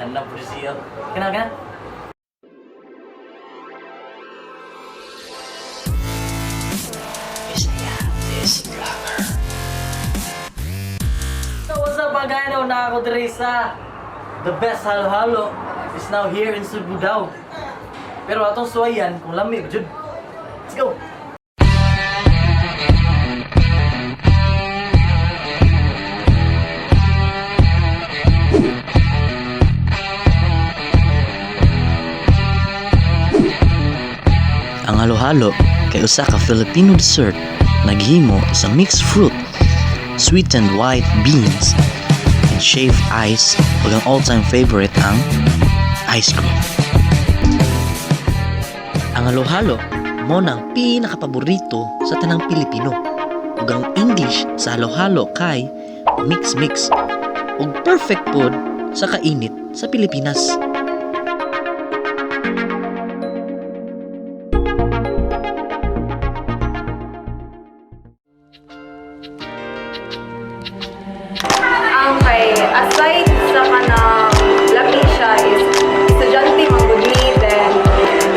Na po siya. Kana kana. Bisaya, this vlogger. So what's up, mga gayanaw na ako diri sa the best halo-halo is now here in Cebu daw. Pero atong suwayan kung lami jud. Let's go. Ang halo-halo kay usa ka Filipino dessert naghimo sa mixed fruit, sweetened white beans, and shaved ice ug ang all-time favorite, ang ice cream. Ang halo-halo mao na ang pinakapaborito sa tanang Pilipino. Ug ang English sa halo-halo kay mix mix ug perfect pod sa kainit sa Pilipinas. Ang kay aside sa kanang lami siya is estudyante man gud mi, then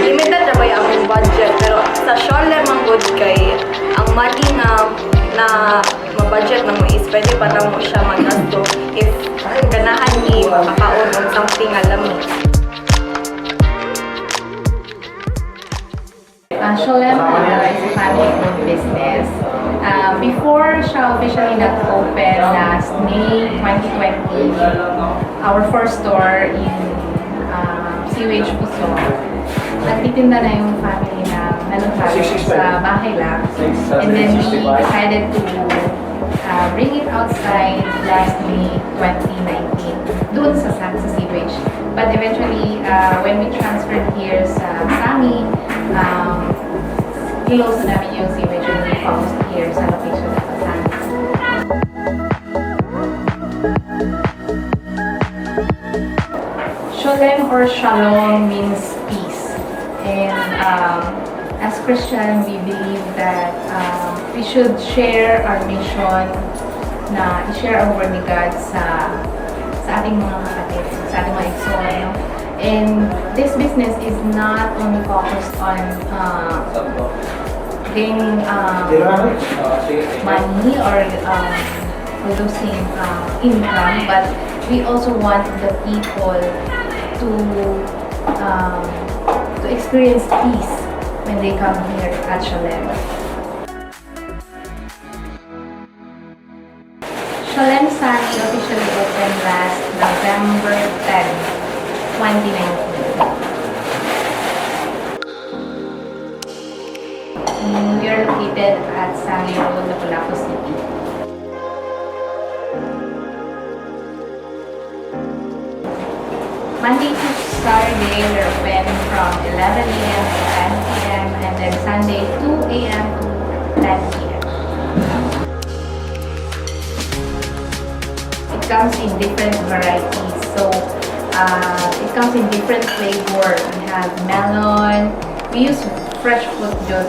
limited ra bay among budget, pero sa Sholem man gud kay ang money nga na ma-budget na mo is pwede pa na mo siya magasto if ganahan ni makakaon og something nga lami. Sholem is a family-owned business. Before siya officially nag-open last May 2020, our first store in CUH Puso, nagtitinda na yung family na halo-halo sa bahay lang. And then we decided to bring it outside last May 2019, doon sa CUH. But eventually, when we transferred here sa Sangi, close na namin yung CUH and we focused here sa location sa Sangi. Sholem or Shalom means peace. And as Christian, we believe that we should share our mission na i-share ang word ni God sa ating mga kapatid, sa ating mga igsoon. No? And this business is not only focused on gaining money or producing income, but we also want the people to experience peace when they come here at Shalem. Shalem Sangi officially opened last November 10, 2019. We are located at Sangi Road, Lapu-Lapu City. Monday to Saturday, we're open from 11 a.m. to 10 p.m. and then Sunday 2 a.m. to 10 p.m. It comes in different varieties. So it comes in different flavor. We have melon. We use fresh fruit jud,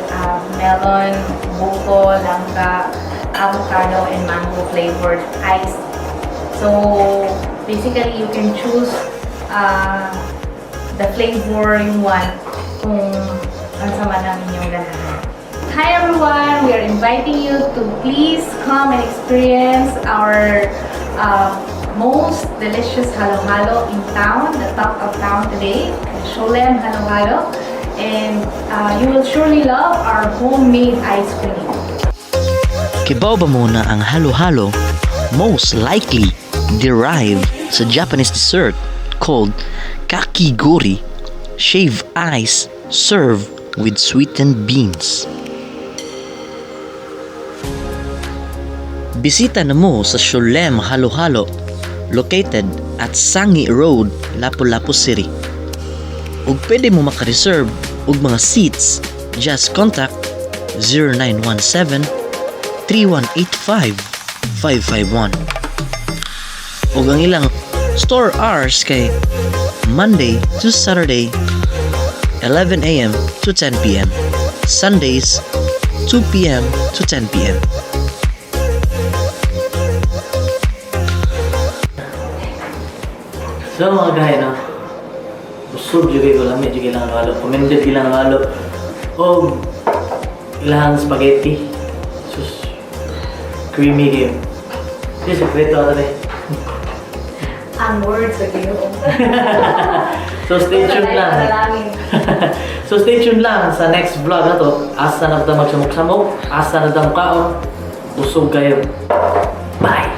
melon, buko, langka, avocado, and mango flavored ice. So basically, you can choose the flavor you want kung ano man ang inyong ganahan. Hi everyone! We are inviting you to please come and experience our most delicious halo-halo in town, the top of town today, Sholem Halo Halo. And you will surely love our homemade ice cream. Kibaw ba mo na ang halo-halo most likely derived sa Japanese dessert called kakigori, shaved ice served with sweetened beans? Bisita na mo sa Sholem Halo-Halo located at Sangi Road, Lapu-Lapu City. Ug pwede mo maka-reserve og mga seats, just contact 0917 3185 551. Ug ang ilang store hours kay Monday to Saturday, 11 a.m. to 10 p.m. Sundays, 2 p.m. to 10 p.m. So mga guys, no? Busog jud ko, lami jud ilang halo. Commended ilang halo. Og ilang spaghetti. Sus. Creamy kayo. Di sekreto ato eh. Ang words sa Ginoo. So stay tuned lang. Panalangin. So stay tuned lang sa next vlog na to. Asa na ta magsamok-samok, asa na ta kaon. Busog kayo. Bye!